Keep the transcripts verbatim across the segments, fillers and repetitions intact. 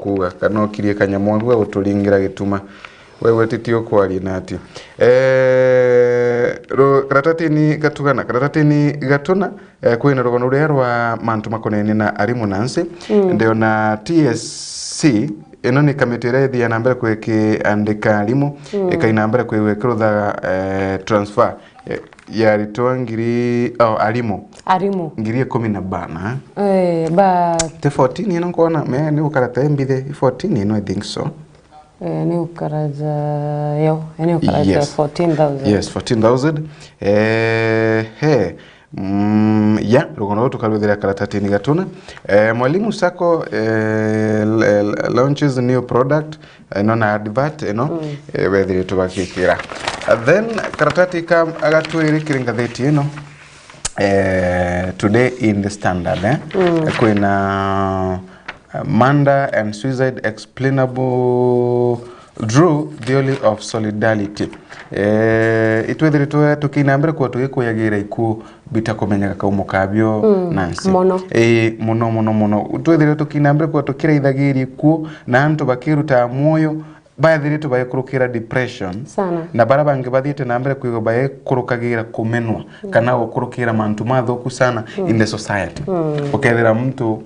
kuuga, kana okirie kanyamu agu aguturingira gituma. We wetiti ukwaria nati? Eh, ru-, karatatini gatugana, karatatini gatuna, eh, kwina rugono ruria rwa mantu makonene na arimu na nsi. Mm. Ndiona T S C, ino ni kamiti iria ithia na mbere kwikiandika arimu, mm, ikaina mbere kwigwikirutha, eh, transfer, eh, ya aritwa ngiri, oh, arimu. Arimu. Ngiri ikumi na bana, eh? Eh, ba- Ti fourteen ino nkwona, me ni gukarata mbithe, fourteen ino, I think so. Eh, ni ukaraja, yo, eh, ni ukaraja. Yes. Fourteen thousand. Yes, fourteen thousand. Eh, he. Mm, ya, rugono ruu tukarwithira karatatini gatuna. Eh, Mwalimu Sacco, eh, l-, l-, launches new product, eh, ino na advert ino, mm, eh, bethiritwe bagikira. And then karatati ka gatwiri kiri ngatheti ino, eh, Today in the Standard, eh? Mm. Kwina, uh, murder and suicide explainable through theory of solidarity. Eh, itwithiritwe tukiina mbere kwa tugikuyagira ikuo bitakumenyeka kaumo kabio, mm, na nsi. Mono. Ii, mono, mono, mono. Twithiritwe tukiina mbere kwa tukiraithagiria ikuo na antu bakirutaa mwoyo, baethiritwe baikurukira depression. Sana. Na baria bangi bathiite na mbere kwigwa baikurukagira kumenwa, mm, kana gukurukira mantu mathuku sana, mm, in the society. Mm. Ukethira muntu,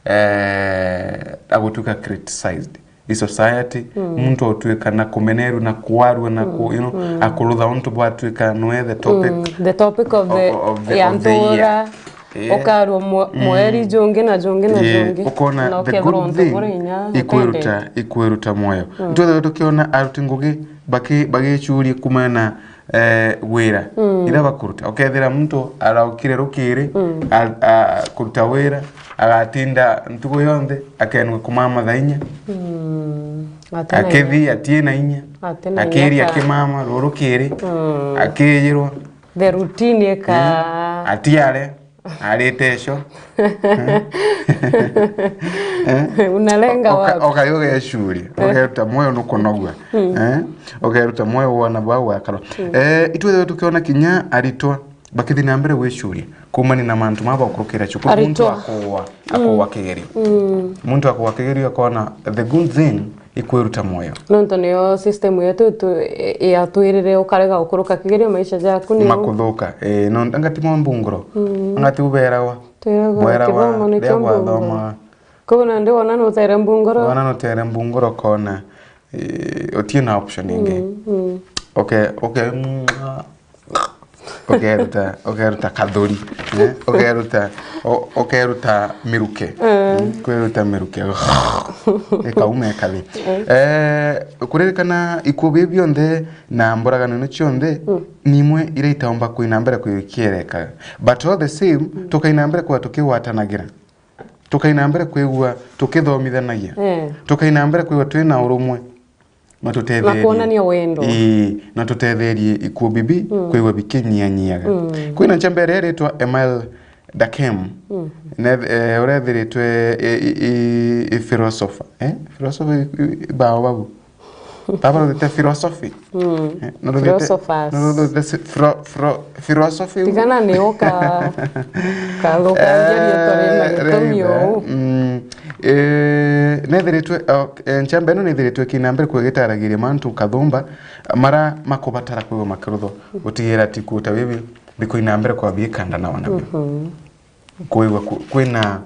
eh, agutuika criticized i society, mm, muntu otuika na kumenerwa na kwarua na ku-, mm, you know, mm, akurutha untu bwatuika nwe the topic, mm, the topic of the, of, of the, ya of the year, ntura. Eh. Ukarua mwe-, mm, mweri jungi na jungi na, eh, jungi. Ukona na the ukethirwa good untu thing buria inya ikwiruta, utendete, ikwiruta mwoyo. Mm. Twethirwa tukiona aruti ngugi baki-, bagicuria kumana, eh, wira, mm, ira bakuruta. Ukethira muntu araukire rukiri, mm, a-, a-, kuruta wira, agatinda ntuku yonthe akenwa kumama thaa inya. Mm. Ati na inya. Akithi atie na inya. Ati na inya. Akiri ka- akimama ruru kiri. Mm. Akiyirwa. The routine ika- mm, atiare. Arite ico. Eh? Eh? Unalenga wapi? Uka-, ukai ugecuria, eh, ugeruta mwoyo nukunogua. Mm. Eh? Ugeruta mwoyo wona bau wakarwa. Mm. Eh, itwithirwe tukiona kinya aritwa bakithi na mbere gwicuria kumania na mantu maba ukurukira cukuru. Muntu aritwa akowa, mm, akowa kigerio. Mm. Muntu akowa kigerio akona the good thing ikwiruta mwoyo. Nontu niyo system yetu tu-, i-, yatwirire ukarega gukuruka kigerio maisha jaku ni makuthuka. Eh, no, anga ti mwa mbunguro. Mm. Anga ti uberawa. Twiragwa bwerawa, kithomo nikio ria mbunguro. Gwathoma. Koguo nandi wona nutere mbunguro. Wona nutere mbunguro kona, eh, utie na option ingi. Mm, mm. Okay, okay. Ukeruta, ukeruta kathuri, eh? Ukeruta, u-, ukeruta miruke. Eh. Mm, kwiruta miruke. Ikaume kathi. Eh. Eh, kuririkana ikuo biu bionthe na mboragano ino cionthe, mm, nimwe iria itaumba kwina mbere kwikiereka. But all the same, mm, tukaina mbere kwa tukigwatanagira. Tukaina mbere kwigua tukithomithanagia. Eh. Tukaina mbere kwigua twina urumwe. Na tutetherie. Na kuonania wendo. Ii, na tutetherie ikuo bibi, mm, kwigua bikinyianyiaga. Mm. Kwina nchamba iria iritwa Emile Durkheim. Mm. Ne-, eh, uria ethiritwe i, i, i, i philosopher. Eh? Philosopher i, i, i bao babu. Baba ruthite philosophy. Mm. Eh, no ruthite, philosophers, no ruthite si-, philo-, philo-, philosophy. Tigana ni uka kathukangia rietwa rina gitumi uu. Mm. Eh, nethiritwe, ok, eh, nchamba ino nethiritwe kina mbere kwigitaragiria mantu kathumba mara makubatara kwigwa makiruthwa. Gutigira ti kuuta bibi, bikuina mbere kwa biikandana wana bio. Mhm. Kwigwa ku-, kwina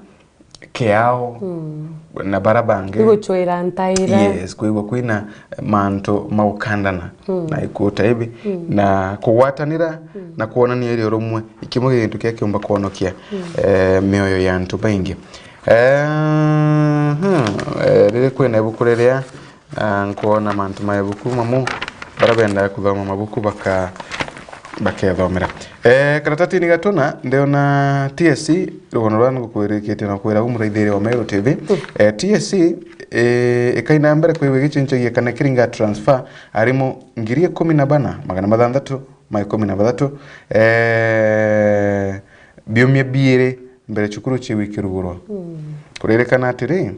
kiao, mm, na bara bangi. Igucwira ntaira. Yes, kwigwa kwina mantu ma gukandana, mm, na ikuuta ibi, mm, na kugwatanira, mm, na kwonania iri urumwe, ikimwe gintu kia kiumba kwonokia, mm, eh, mioyo ya antu baingi. Eh, hmm, eh, riri kwina ibuku riria Ah, nkwona mantu ma ibuku mamu, bara bendaga kuthoma mabuku baka-, bakethomera. Eh, karatatini gatuna, ndiona T S C, rugono ruria ngukwirikitie na kwira u muraithiria wa Meru T V. Mm. Eh, T S C, eh, ikaina mbere kwigwa igicincagia kana kiringa transfer arimu ngiri ikumi na bana, magana mathanthatu ma ikumi na bathatu, eh, biumia biiri mbere cukuru ciigwikirugurwa. Mm. Kuririkana atiri,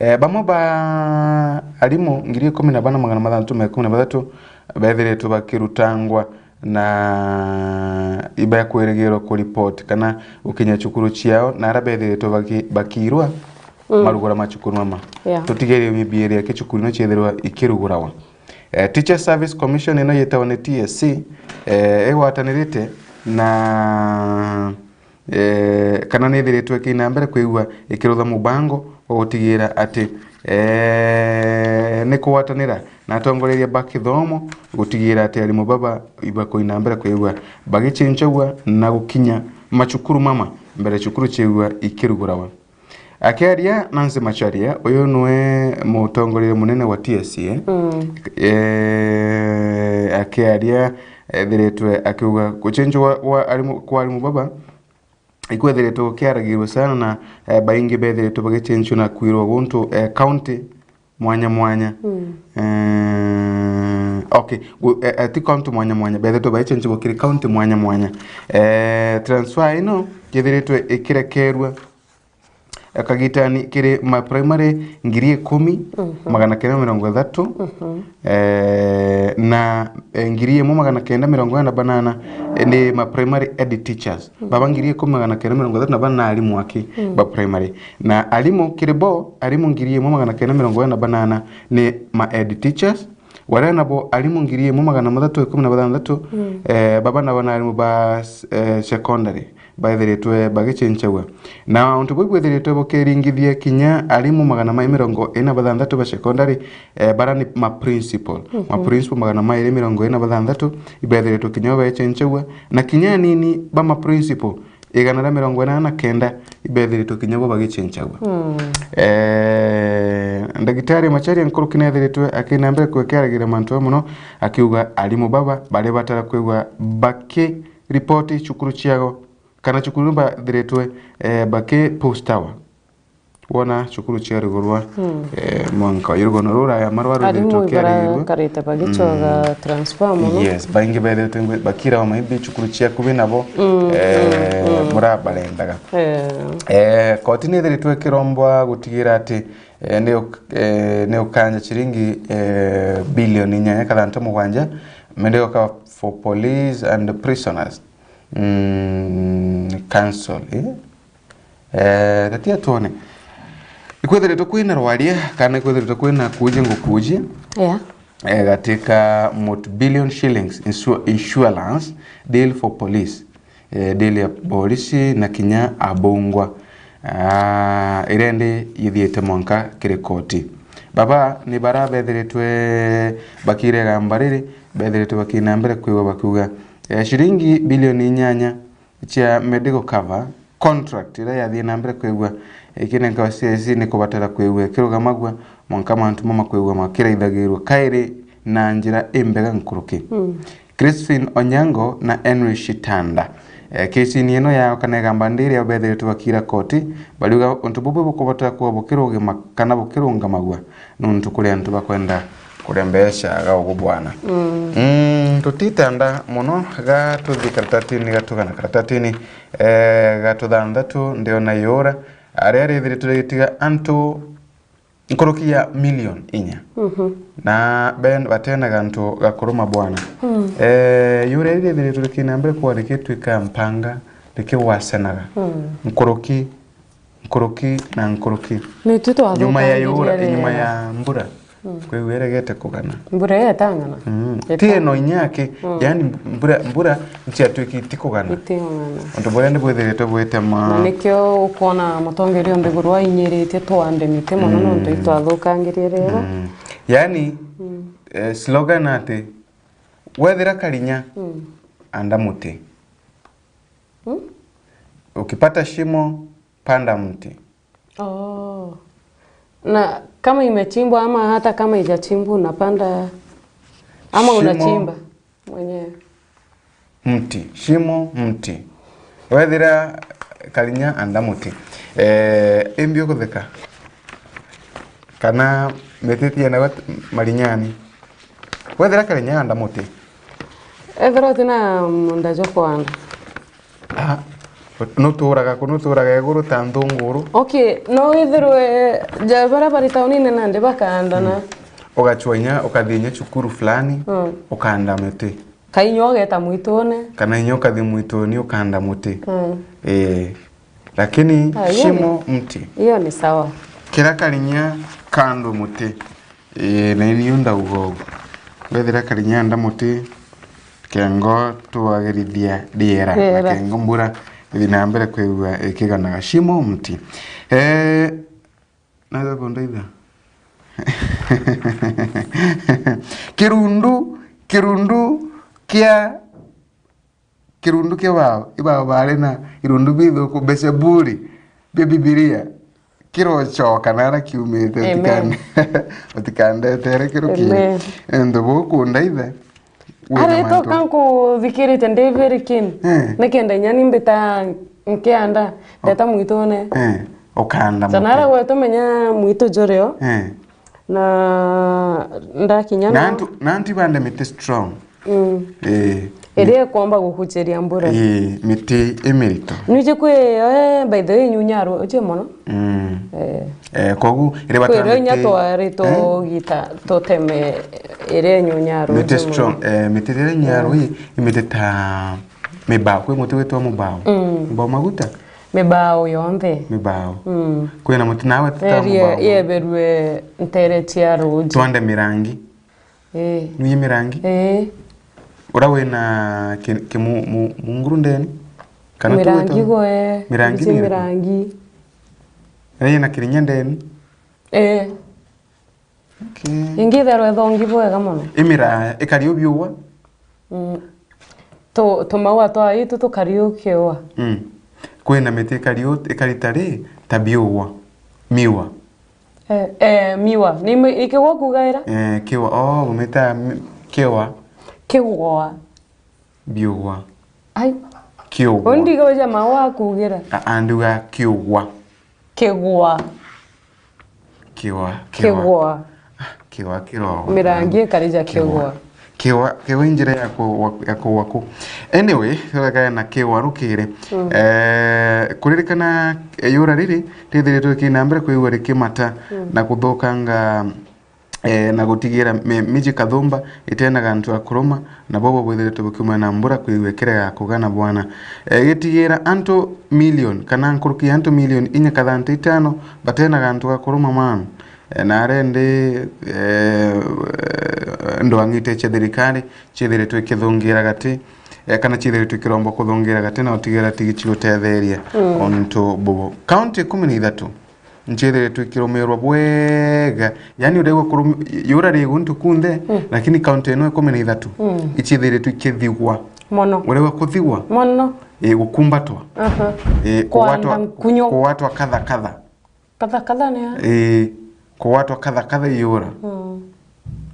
Eh, bamwe ba arimu ngiri ikumi na bana magana mathanthatu ma ikumi na bathatu bethiritwe bakirutangwa na ibakwirigirwa kuripoti kana gukinya cukuru ciao, na aria bethiritwe baki-, bakiirwa Mm. Marugura ma cukuru mama. Yeah. Tutigerie mibiri ya kicukuru no ciethirwa ikirugurawa. Eh, Teacher Service Commission ino yetawa ni T S C, eh, igwatanirite na, eh, kana nithiritwe ikina mbere kwigua ikirutha mubango wa gutigira ati, eh, ni kugwatanira na atongoreria ba kithomo gutigira ati arimu baba ibakuina mbere kwigua bagicenchagua na gukinya macukuru mama mbere cukuru ciigua ikirugurawa. Akiaria Nancy Macharia, uyu niwe mutongoria munene wa T S C, eh? Mm. Eh, akiaria ethiritwe akiuga gucenjwa gwa arimu, kwa arimu baba ikwethiritwe gukiaragirwe sana na, eh, baingi bethiritwe bagicenjwa na kwirwa guntu, eh, county mwanya mwanya. Mm. Eh, okay, gu-, eh, eh, ti county mwanya mwanya, bethiritwe bagicenjwa kiri county mwanya mwanya. Eh, transfer ino yethiritwe ikirekerua kagitani kiri ma primary ngiri ikumi, mhm, magana kenda mirongo ithatu, mhm, eh, na, eh, ngiri imwe magana kenda mirongo ina na banana, eh, ni ma primary head teachers. Mm. Baba ngiri ikumi magana kenda mirongo ithatu na bana ni arimu aki, mm, ba primary. Na arimu kiri bo, arimu ngiri imwe magana kenda mirongo ina na banana ni ma head teachers, Waria nabo arimu ngiri imwe magana mathatu ikumi na bathanthatu, mm, eh, baba nabo na arimu ba s-, eh, secondary baethiritwe bagicenchagua. Na untu buu bwethiritwe bukiringithia kinya arimu magana mairi mirongo ina na bathanthatu ba secondary, eh, bara ni ma principal. Mhm. Ma principal magana mairi mirongo ina na bathanthatu ibeethiritwe kinya bo bagicenchagua. Na kinya anini ba ma principal igana ria mirongo inana na kenda ibeethiritwe kinya bo bagicenchagua. Mm. Eh, Ndagitari Macharia nkuruki neethiritwe akina mbere kwekiaragira mantu mono, akiuga arimu baba bari batara kwigua bakiripoti cukuru ciao, kana cukuru iria bathiritwe, eh, bakipostawa. Wona cukuru ciarugurwa, mm, eh, mwanka wa rugono ruraya marwa arimu ruthiritwe kiarigirwe. Ibarakarite bagicoga, mm, transfer mono. Yes, baingi bethiritwe ngwe-, bakira wa maybe cukuru ciaku wi nabo, mm, eh, mm, mm, murabarendaga. Eh. Eh, koti ni ithiritwe ikirombwa gutigira ati, eh, ni uk-, eh, ni ukanja ciringi, eh, bilioni inyanya kathantu mugwanja, mendegoka for police and prisoners, mm, council, eh? Eh, tatia tuone. Ikwethiritwe kwina rwaria, kana ikwethiritwe kwina kuuji ngukuuji? Yeah. Eh, gatika multi-billion shillings insua-, insurance deal for police. Eh, deal ya polisi na kinya abungwa. Ah, iria indi yithiite mwanka kiri koti. Baba ni bara bethiritwe bakirega mbariri, bethiritwe bakina mbere kwigua bakiuga, eh, ciringi bilioni inyanya cia medical cover contract iria yathii na mbere kwigua ikinenkawa C I C ni kubatara kwigua ikirugamagua mwanka mantu mama kwigua makiraithagirua kairi na njira imbega nkuruki. Mm. Crispin Onyango na Henry Shitanda. Eh, kesi-ini ino yao kana igamba ndiri yao bethiritwe bakira koti, bariuga untu bubu bukubatara kuba bukirugima kana bukirungamagua nuntu kuri antu bakwenda kuria mbeca ga ugu bwana. Mm. Mm, tutitanda mono, ga tuthi karatatini, ga tugana karatatini, eh, ga tuthanthatu, ndiona yura, aria rithiritwe rigitiga antu nkuruki ya milioni inya. Mhm. Na ben batena gantu ga kuruma bwana. Mm. Eh, yura iri rithiritwe rikina mbere kwa rikitwika mpanga, rikigwacanaga. Mm. Nkuruki nkuruki na nkuruki. Ni tu twathukangirie nyuma ya yura, riera. Nyuma ya mbura. Mm. Kwigua iregete kugana. Mbura iyo yatang'ana? Mm. Ti ino inya aki, mm, yani mbura, mbura nciatwiki itikugana. Itikugana. Untu buria ni bwithiritwe bwitema. Na nikio ukwona mutongeria o nthiguru ainyirite twande miti mono, mm, nontu itwathukangirie riera. Mm. Yani, mm, eh, slogan ati, wethira karinya, mm, anda muti. Mm? Ukipata shimo, panda mti. Oh. Na kama imechimbwa ama hata kama haijachimbwa unapanda ama shimo, unachimba mwenyewe? Mti, shimo, mti. Wethira karinya anda muti. Eh, imbi ukutheka. Kana miti tienagwa marinyani. Wethira karinya anda muti. Ethira utina munda jwa kwanda. Ah, nuturaga ku, nuturaga iguru ta nthunguru. Okay, no withirwe ja baria bari taunine nandi bakaandana. Mm. Ugacwa inya, ukathi inya cukuru fulani, mm, ukaanda miti. Ka inya ugeta mwitune. Kana inya ukathi mwituni ukaanda muti. Mm. Eh, lakini ah, hiyo ni, shimo mti. Hiyo ni sawa. Kira karinya kando muti. Ii, na ni uu ndauga ugu. Wethira karinya nda muti, kengo twagerithia riera, na Riera. Kengo mbura ithi na mbere kwigua ikiganaga. Shimo mti. Eh, naitha kundaitha. Kirundu, kirundu kia Kirundu kia bao, ibao bari na irundu bithuku, Bezebuli bia Bibilia, kirocoka nara kiumite. Amen. Utikande-, utikandetere kiru kingi. Amen. Nontu bukundaitha, wina mantu. Aritoka nkuthikirite ndi very keen. Eh. Nikenda inya ni mbita nkianda, ndeta mwitune. Eh, ukanda. Sana muti. Ara gwetu menya mwitu jurio. Eh. Na ndakinya na no antu, na antu ibande miti strong. Mm. Eh, iria ikomba gukuchiria mbura. Eh, miti imirito. Nwiji kwi, eh, by the way, inyunya ruuji mono. Mm. Eh. Eh, kogu, iria kwirwa inya miti, twari, eh? Tugita tuteme iria inyunya ruuji miti mono. Strong, eh, miti iria inyunya ruuji, imiti ta mibao, kwi muti witwa mubao. Mm. Mubao maguta? Mibao yonthe. Mibao. Mm. Kwina muti nawe tuta mubao. Yeberwe ntere cia ruuji. Twande mirangi. Eh. Nwiye mirangi? Eh. Ura wina ki-, ki-, mu-, mu-, munguru ndeni? Kana mirangi tuweta? Gwe, mirangi iji ni mirangi. Ira yina kirinya ndeni? Eh. Okay. Ingi itherwe ithongi bwega mono. Imira ikari ubiugwa? Mm. Tu-, tumaua twa itu tukari ukiwa. Mm. Kwina miti ikari u-, ikari tari, ta biugwa. Miwa. Eh, eh, miwa. Ni mi-, ikigwa kugaira? Eh, kiwa. Oh, bumita mi-, kiwa. Kigwa. Biugwa. Ai. Kiugwa. Undiga uja mawa kugira. A, anduga kiugwa. Kigwa. Kiwa, kiwa. Kigwa. Ah, kiwa, kiwa. Mirangi ikarija kigwa. Kiwa, kiwa njira ya ku-, wa-, ya kugwa ku. Anyway, turekane na kiwa rukiri. Mm. Eh, kuririkana, eh, yura riri, rithiritwe kina mbere kwigua rikimata, mm, na kuthukanga, eh, na gutigira mi-, miji kathumba itena gantu ga kuruma, na bobo bwithiritwe bukiuma na mbura kwigua kirega kugana bwana. Eh, gitigira antu milioni, kana nkuruki ya antu milioni inya kathanta itano batena gantu ga kuruma manu. Eh, na aria indi, eh, ndwang'ite cia thirikari ciithiritwe ikithungira gati, eh, kana ciithiritwe ikiromba kuthungira gati na utigira tigi cigutetheria, mm, untu bubu. Kaunti ikumi na ithatu nciithiritwe ikirumirwa bwega. Yaani, uraigua kurumi-, yura rigu ntuku nthe, mm, lakini kaunti ino ikumi na ithatu, mm, iciithiritwe ikithigwa. Mono. Uraigua kuthigwa? Mono. Ii, gukumbatwa. Aha. Ii, kugwatwa, kwamba nkunyu, kugwatwa katha katha. Katha katha ni a? Ii, kugwatwa katha katha iyura. Mm.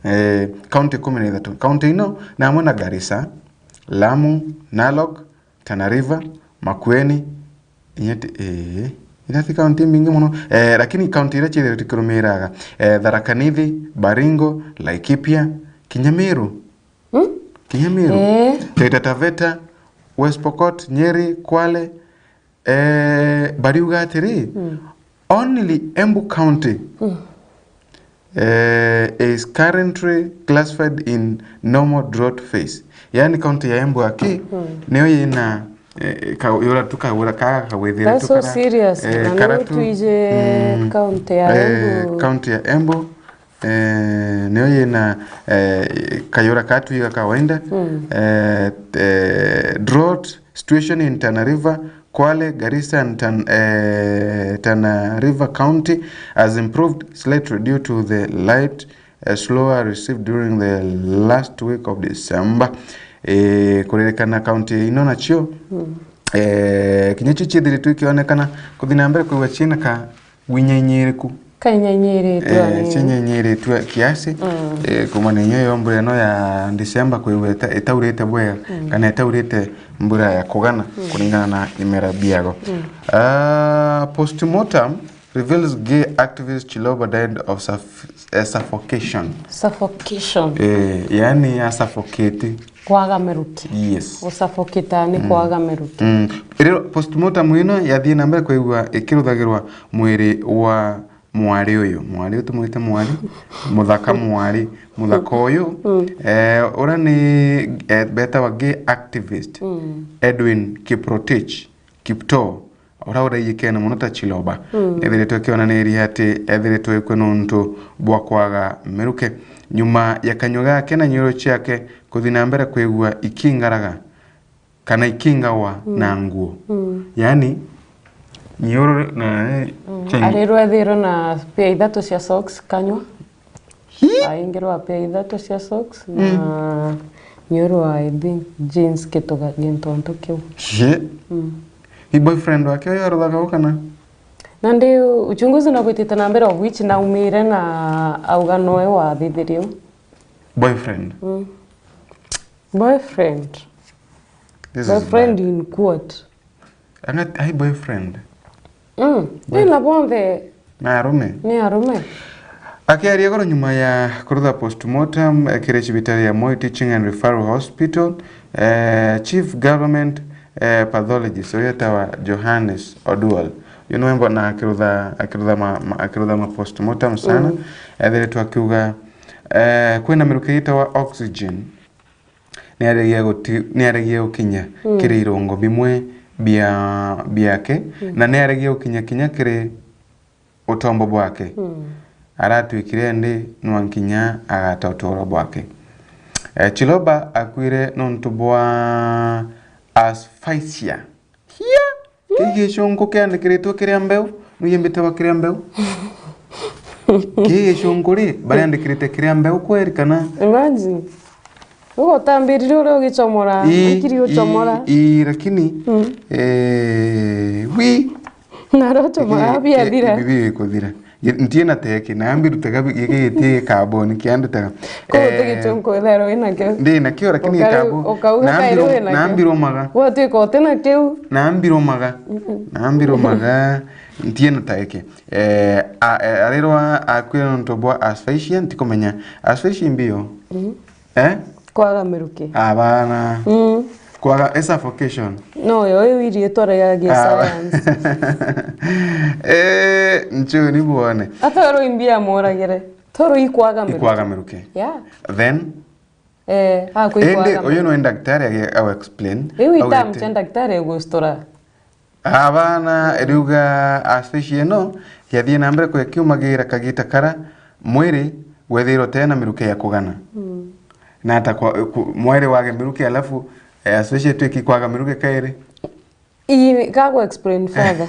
Ii, kaunti ikumi na ithatu. Kaunti ino ni amwe na Garissa, Lamu, Narok, Tana River, Makueni, inya ti-, ii, inya ti kaunti imbingi mono. Eh, lakini kaunti iria ciithiritwe ikirumiraga, eh, Tharaka Nithi, Baringo, Laikipia, kinya Meru. Hmm? Kinya Meru. Eh. Taita Taveta, West Pokot, Nyeri, Kwale, eh, bariuga atiri, hmm, only Embu County, hmm, eh, is currently classified in normal drought phase. Yaani, kaunti ya Embu aki, hmm, niyo yina, eh, ka-, yura tu kagura ka kagwithire. That's tu so kara, serious. Eh, na kara niyo tu, twije, mm, kaunti ya, eh, Embu. Kaunti ya Embu, eh, niyo yina, eh, kayura ka twiga kawaida. Hmm. Eh, eh, drought situation in Tana River, Kwale, Garissa and Tan-, eh, Tana River County has improved slightly due to the light, eh, shower received during the last week of December. Eh, kuririkana kaunti ino nacio, hmm, eh, kinya cio ciithiritwe ikionekana kuthi na mbere kwigua ciina ka winyanyiiriku. Kanyanyiiritwe, eh, ani. Cinyanyiiritwe kiasi, mm, eh, kumana inya yo mbura ino ya December kwigua ita-, itaurite bwega, mm, kana itaurite mbura ya kugana, mm, kuringana na imera biago. Mm. Ah, postmortem reveals gay activist Chiloba died of suff-, eh, suffocation. Suffocation. Eh, yani ya suffocate. Kwaga miruki. Yes. Gusuffocate ni, mm, kwaga miruki. Mm. Rero postmortem ino yathii na mbere kwigua ikiruthagirwa mwiri wa mwari uyu. Mwari uyu tumwite mwari. Muthaka mwari. Muthaka uyu, mm, eh, ura ni, eh, betawa gay activist, mm, Edwin Kiprotich Kiptoo, uria uraiyikene mono ta Chiloba, mm, ethiritwe akionaniria ati ethiritwe ikue nontu bwa kwaga miruke. Nyuma ya kanyua gake na nyiuru ciake kuthi na mbere kwigua ikingaraga kana ikingawa, mm, na nguo. Mm. Yaani, nyiuru na, mm, arirwe ethirwe na pia ithatu cia socks kanyua. Hi? Aingirwa pia ithatu cia socks, mm, na nyiuru wa, I think, jeans kituga gintu ontu kiu. Shit. Mm. I boyfriend wake uyu aruthaga u kana? Nandi uchunguzi no gwitite na mbere, of which naumire na auga noe wathithirie u. Boyfriend? Mm. Boyfriend. This is bad. Boyfriend in quote. Anga, ai boyfriend? Mm. Boyf- Ni na bonthe. Na arume? Ni arume. Akiaria iguru nyuma ya kurutha postmortem, eh, kiri cibitari ya Moi Teaching and Referral Hospital, eh, Chief Government, eh, Pathologist, uyu etawa Johannes Oduor. Uyu niwe mbona akirutha, akirutha ma, ma, akirutha ma postmortem sana. Mm. Ethiritwe akiuga, eh, kwina miruki yitawa oxygen. Niaregia guti-, niaregia gukinya, mm, kiri irungo bimwe bia, biake, mm, na niaregia gukinya kinya kiri utombo bwake. Mm. Aratwikire ndi nwa nkinya agata utuuro bwake. Eh, Chiloba akuire nontu bwa asphyxia. Hia! Ki gicunku kiandikiritwe kiria mbeu, nu yembite wa kiria mbeu. Ki gicunku ri, bariandikirite kiria mbeu kweri kana? Imagine. Ugutambirire uria ugicomora, ii, ikiri ucomora. Ii, ii, lakini, mm, eh, wi. Na ro chomora, eh, biathira. Eh, bibi ikuthira. Ntiena teke, na ambirutaga giki giti carbon kiandutaga. Ko uti, eh, gichunku ithero wina kio. Ndi na kio, lakini ukari-, carbon. Ukauga na kairi ambiro-, wina kio. Na ambiromaga. Gwatuika uti na kiu. Na ambiromaga. Mm-mm. Na ambiromaga. Ntiena teke. Eh, a, eh, arirwa akwira nontu bwa asphyxia, ntikumenya. Asphyxia imbio. Mm. Eh? Kwaga miruki. Abana. Mm. Kwaga, eh, suffocation. No, yo iu iriitwa ria gi-, ah, science. Eh, nchuni bwone. Atoro imbi amoragire. Toro ikwaga miruki. Ikwaga miruki. Yeah. Then? Eh, akwa. Indi ikwaga uyu miruki. Nwe ndaktari agi-, au explain. Iu itamu augite cha ndaktari egustura. Abana, eriuga asphyxia ino yathie na mbere kwekiumagira kagita kara mwiri wethirwa utena miruke ya kugana. Mm. Na ata kwa, ku-, mwiri wage miruke alafu, eh, asphyxia itwiki kwaga miruke kairi? Ii, gagu explain further.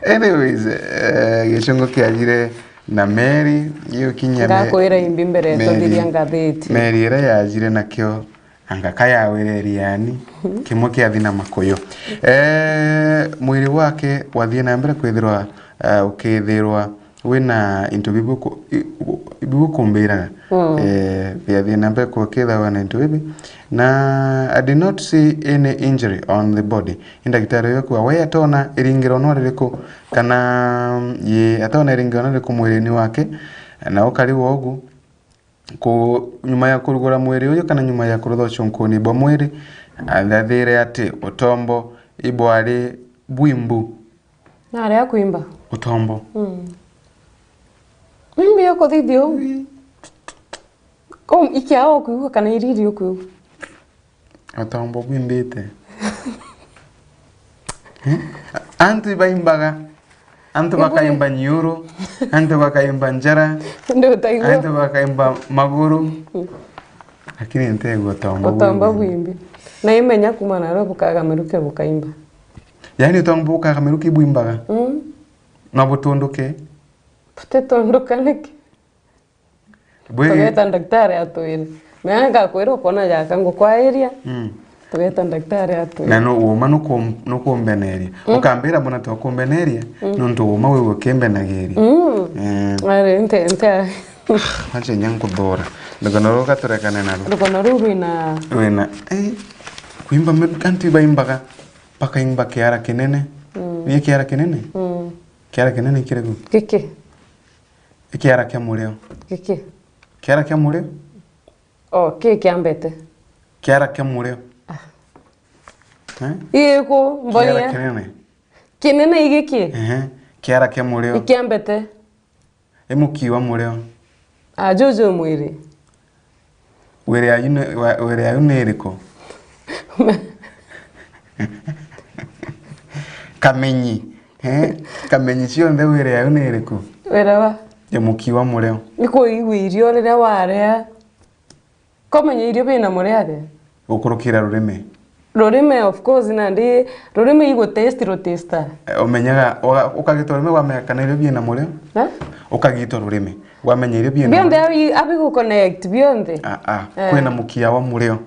Anyways, eh, gicungu kiajire na meri, giukinya me-, ngakwira imbi mbere meri, tuthiria ngathiti. Meri iria yajire nakio Anga ka yawire iriani, kimwe kiathi na makuyu. Eh, mwiri wake wathie na mbere kwithirwa, eh, ukithirwa wina into bibi uku-, i-, u-, bibi ukumbiraga. Mm. Eh, biathie na mbere kwithirwa wina into bibi. Na I did not see any injury on the body. Indagitari uyu akuga, we atona iringiro no ririku, kana, mm, ye, atona iringiro no ririku mwirini wake, na ukari wa ugu, ku-, nyuma ya kurugura mwiri uyu kana nyuma ya kurutha ucunkuni bwa mwiri, athathire ati utombo ibwari bwimbu. Nari akwimba? Utombo. Mm. Wimbi ukuthithia uu? Ii. Um, ikia ukwigua kana iriri ukwigua? Utombo bwimbite. Eh? Antu ibaimbaga. Antu bakaimba nyiuru, antu bakaimba njara, indi utaigua, antu bakaimba maguru. Mm. Lakini ntegua utombo bwimbi. Utombo bwimbi. Na imenya kuma naro bukaga miruke bukaimba. Yaani utombo bukaga miruke bwimbaga? Mm. Na butunduke? Butitunduka niki? Bwi- Tugeta ndagitari atwire. Mea ngakwira ukona jaka ngukwairia. Mm. Tugeta ndagitari atwire. Na no, uuma nukum-, nukumbeneria. Mm. Ukambira mbona tokumbeneria, mm, nontu uuma wiwe ukimbenagiria. Mm. Eh. Ari, nte, nte. Acha nya nkuthura. Rugano ruu gaturekane naru. Rugano ruu rwina rwina, eh, kwimba mi-, antu ibaimbaga, bakaimba kiara kinene. Mm. Ni kiara kinene? Mm. Kiara kinene kiriku? Giki. Ikiara kia murio. Giki. Kiara kia murio? Oh, ki kiambete. Kiara kia murio. Ah. Eh? Iku, mbonia. Kiara kinene. Kinene igiki? Ehe. Kiara kia murio. Ikiambete. I muki wa murio. Ah, juju mwiri. Wiri yayu ni, wa-, wiri yayu ni iriku? Kamenyi. Eh? Kamenyi cionthe wire yau ni iriku? Wira wa? Ya muki wa murio. Ni kuigua irio riria warea. Komenya irio bina murio atia? Gukurukira rurimi. Rurimi, of course, nandi rurimi igu taste rutaste. Eh, umenyaga, uga-, ukagitwa rurimi wamenya kana irio bina murio? Eh? Ukagitwa rurimi wamenya irio bina murio. Bionthe abi, abi gu connect bionthe? Ah, ah. Eh. Kwina mukia wa murio.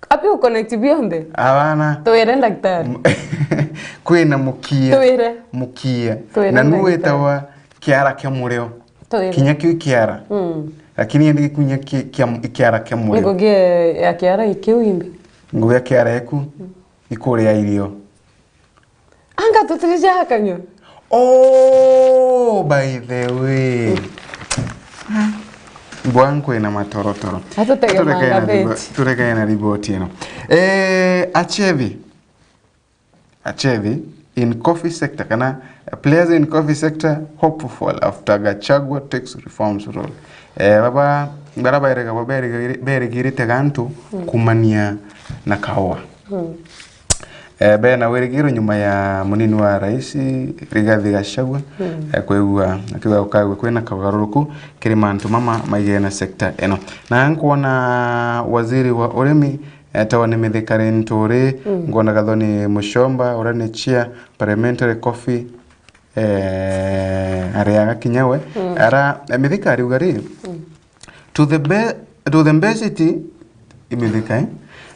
Abi gu connect bionthe? Abana. Twire ndagitari. Kwina mukia. Twire. Mukia. Twire ndagitari. Na nu witawa kiara kia murio. Twire. Kinya kiu kiara. Mm. Lakini indi gikunya ki-, kia, kiara kia murio. Ngugi ya kiara ikiu imbi? Ngugi ya kiara eku. Mm. Ikuria irio. Anga tutiri ja kanyua? Oh, by the way. Mbwa nkwina matorotoro. Atutege Turekane na mangabeti. ribo-, turekane na riboti ino. Eh, Achethi. Achethi in coffee sector, kana players in coffee sector hopeful after Gachagua takes reforms role. Eh, baba, bara baerega, berigiri-, berigirite gantu Mm. kumania na kaua. Mm. Eh, bena wirigiro nyuma ya munini wa rais, Rigathi Gachagua, Mm. eh, kwigua akiuga gukagwe kwina kagarurukio kiri mantu mama maigene na sector ino. Na nkwona waziri wa urimi, etawa ni Mithika Linturi, Mm. ngwona Gathoni Muchomba, uria ni chair parliamentary coffee, eh, ariaga kinya we. Mm. Ara, eh, Mithika ariuga ri, Mm. To the be-, to the best, imetheka, eh?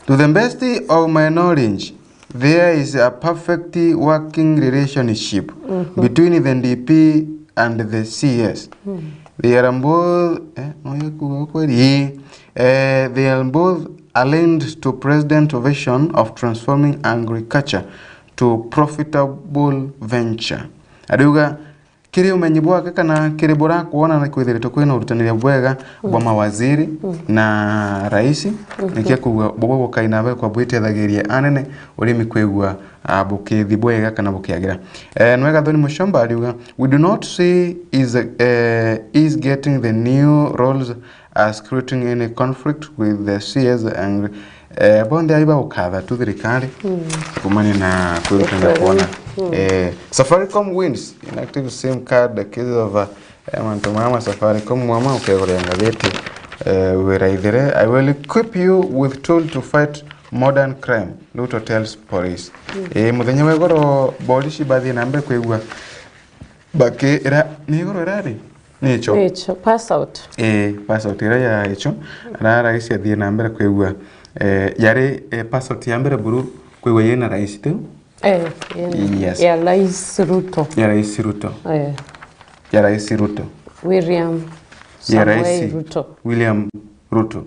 To the best of my knowledge, there is a perfect working relationship Mhm. between the D P and the C S. Mm. They are both, eh, no, ya kuuga kweli? Eh, they are both aligned to President's vision of transforming agriculture to profitable venture. Ariuga, kiri umenyi bwake kana kiri burakwona ni kwithiritwe kwina urutaniria bwega bwa Mm. mawaziri Mm. na rais, Mhm. nikio kuuga bubwo bukai na bekwa bwitethagiria anene urimi kwigua, ah, bukithi bwega kana bukiagira. Eh, nwe Gathoni Muchomba ariuga, "We do not see is, eh, is getting the new roles as creating any conflict with the C S and, eh, bonthe ai bagukatha tu thirikari Mm. kumania na kwirutania Kweli. kuona." Mm. Eh, Safaricom wins inactive SIM card cases of, eh, mantu mama Safaricom mwama ukegurira ngathiti, eh, wiraithire, "I will equip you with tool to fight modern crime," Ruto tells police. Mm. Eh, muthenya wa igoro, borici bathii na mbere kwigua baki-, ira-, ni igoro irari? Nicho. Nicho, pass out. Eh, pass out iria ya icho. Ara rais athii na mbere kwigua, eh, yari, eh, pass out ya mbere buru kwigua yina rais tu? Eh, yina. Yes. Ya Rais Ruto. Ya Rais Ruto. Eh. Ya Rais Ruto. William Ya Samoei Rais Ruto. William Ruto.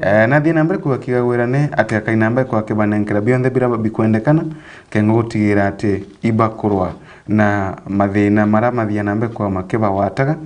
Eh, nathii na mbere kwigua kigagwirane ati akai na mbere kwa kibanenkera bionthe biria bikwendekana, kengwa gutigira ati ibakurwa na mathina maria mathia na mbere kwa makibagwataga.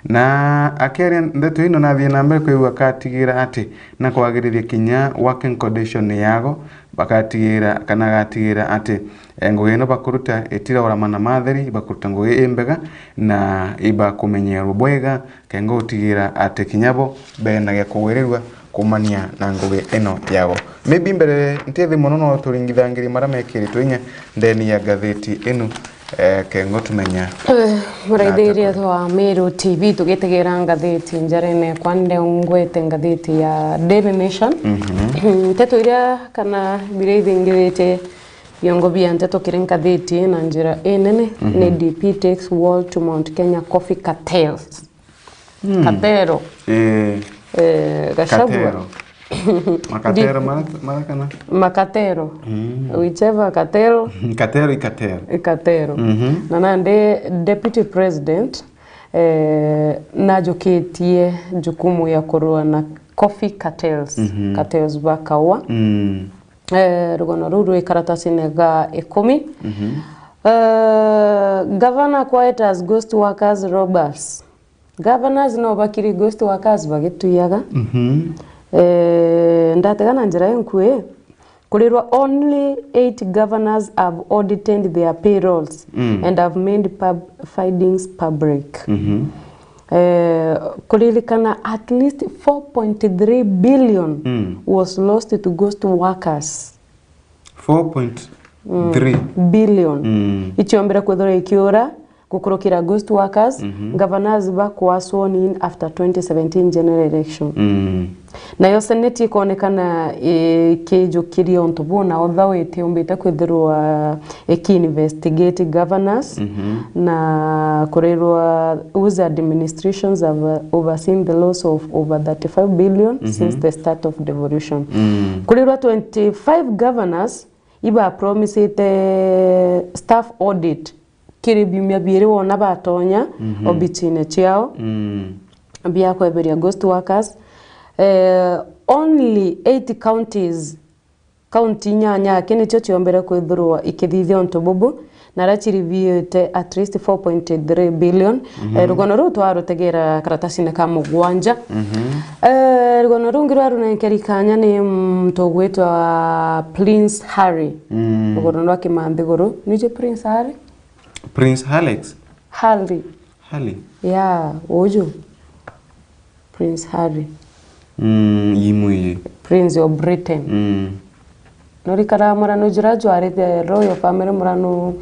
Na akiaria ndeto ino nathii na mbere kwigua katigira ati na kwagirithia kinya working condition yago, bakatigira kana agatigira ati, eh, ngugi ino bakuruta itiraurama na matheri, bakuruta ngugi imbega na ibakumenyerwa bwega, kengwa gutigira ati kinya bo bena gia kugwirirua kumania na ngugi ino yao. Maybe mbere ntithi mono no turingithangirie maria mekiritwe inya ndeni ya ngathiti inu, eh, kengwa tumenya. Eh, muraithiria twa Meru T V tugitegera ngathiti njarene kwa ndengwete ngathiti ya Daily Nation. Mhm. Nteto iria kana biria ithingirite biongo bia nteto kiri ngathiti na njira inene Mhm. ni D P takes wall to mount Kenya coffee cartels. Mm. Katero. Eh. Eh, Gachagua. Katero. Makatero, Dep- mara, mara kana? Makatero. Mm. Whichever katero. Katero, ikatero. Ikatero. Mhm. Na nandi Deputy President, eh, najukitie jukumu ya kurua na coffee cartels. Mhm. Cartels ba kaua. Mm. Eh, rugono ruu rwi karatasine ga ikumi. Mhm. Eh, governor quiet as ghost workers robbers. Governors no bakiri ghost workers bagituyaga. Mhm. Eh, ndatega na njira inkui, kurirwa only eight governors have audited their payrolls Mm. and have made pub-, findings public. Mhm. Eh, kuririkana at least four point three billion Mm. was lost to ghost workers. Four point three billion. Mm. Iciombire kwithirwa ikiura gukurukira ghost workers, governors bakwa sworn in after twenty seventeen general election. Mm. Nayo Senate ikonekana ikijukiria untu buu, na although itiumbite kwithirwa iki-investigate governors, na kurirwa whose administrations have overseen the loss of over thirty-five billion since the start of devolution. Mm. Kurirwa twenty-five governors ibapromisite staff audit kiri biumia biiri wona batonya obitine ciao bia kweberia ghost workers. Eh, only eight counties, county inyanya aki nicio ciombere kwithirwa ikithithia untu bubu, na aria ciriviite at least four point three billion. Eh, rugono ruu twarutegera karatasine ka mugwanja. Eh, rugono rungi rwarunenkeri kanya ni muntu ugwitwa Prince Harry. Mm. Rugono rwa kimanthiguru. Nije Prince Harry? Prince Alex? Harry. Harry? Yeah, uju. Prince Harry. Mm, imwiji. Prince of Britain. Mm. Nurikana murano jura jwarite royal family, murano